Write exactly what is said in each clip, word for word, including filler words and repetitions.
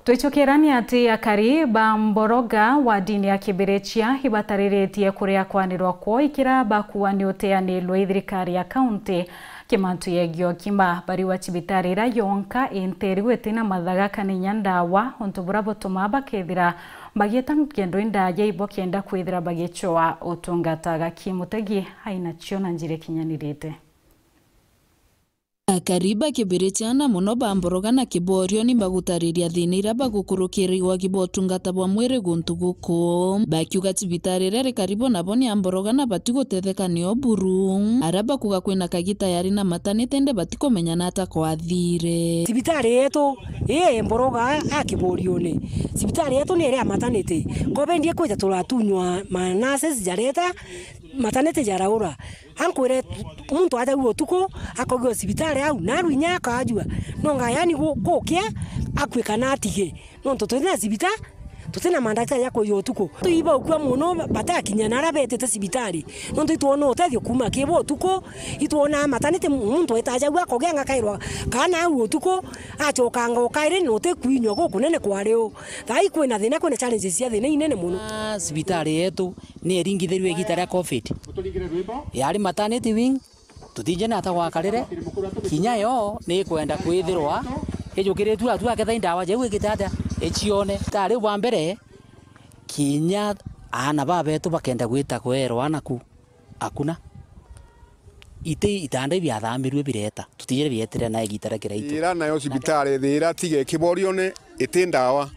Twicukirani ati akari ba Mboroga wa ndini ya Kibirichia ibatariritie kuria kwanirwa kwoo ikira bakuua ni uteanirwe i thirikari ya kaunti. Kimantu yegio kima bariwa cibitari iria yonka interiu itina mathaga kana inya ndawa, untu buria butumaa bakethira bagieta ngendo indaya ibo kenda kwithira bagichoa utungata. Gaki Mutegi aina cio na njira ikinyanirite. Akari ba Kibirichia na mono ba Mboroga na Kiborio ni bagutariria thina iria bagukurukira iwagi bwa utungata bwa mwiri guntu guku, bakiuga cibitari iria iri karibu nabo ni ya Mboroga na bati gutetheka nio buru. Aria bakuga kwina kagita yari na matanite indi batikumenya nata kwathire. Cibitari yetu ii Mboroga a Kiborione, cibitari yetu ni iria matanite. Kobendie kwija turatunywa ma nurses jareta, matanite jaraura. Ankwire, muntu aja u utuku, akogua cibitari au, naru inya akajua. Nonga yani gu-, gukia, akue kana atige. Nontu tutina cibita-, tutina mandaktari ja kuja utuku. Tuibaukua mono batakinya na aria betite cibitari. Nontu itwona utethio kuuma ki bo utuku, itwona matanite muntu etaja u akogia ngakairwa kana au utuku, achokanga ukairi na utikuinywa gukunene kwari u. Thaa ii kwina thina, kwina challenges cia thina inene mono. Ah, cibitari yetu ni iringithirue igita ria covid. Yari maternity wing, tutinje ni ata gwakarire, kinya yo ni ikwenda kwithirwa ijukiritue atu akethira i ndawa jau igite atia, icione. Ta riu bwa mbere, kinya aana ba betu bakenda gwita kwerwa naku, akuna. Iti itanda ibiathamirue bireta, tutijire bietire na igita ria kiraitu. Ira nayo cibitari thira tige Kiborione iti ndawa,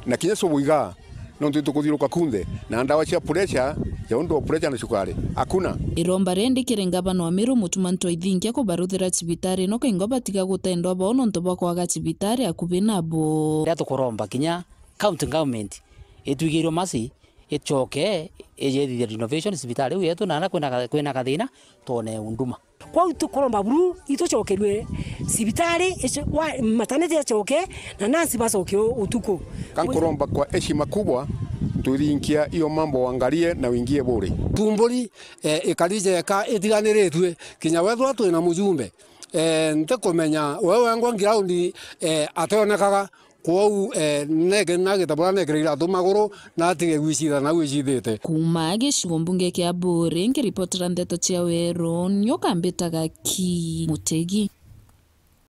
na kinya cubu igaa, nontu itukuthiuruka kunthe, na ndawa cia pressure, ya undu wa pressure na cukari, akuna. Iromba rindi kiri ngavana wa Meru Mutuma M'Ethingia kubaruthira cibitari ino kaingo batiga gutendwa bao nontu bwa kwaga cibitari akuvi nabo. Riria tukuromba kinya county government itwigirwe masi, icoke ijethithia renovation cibitari iu yetu, na aria kwina ka-, kwina kathina twone unduma. Kwou tukuromba buru itucokerue cibitari icio, wa, maternity icoke na nurse bacoke u-, utuku. Kankuromba kwa heshima kubwa, turinkia hiyo mambo, waangalie na uingie bure. Tumburi, eh, ikari jeka itiganiritue, kinya wethwa twina mujumbe, eh, ntikumenya we wengwa ground, eh, ationekaga. Kwou, eh, neke na gita buria nekire iratu maguru, na atige gwicitha nau icithite. Kuuma gicigo mbunge kia Buuri, nkiripotera ndeto cia Weru, nio kambitaga Ki Mutegi.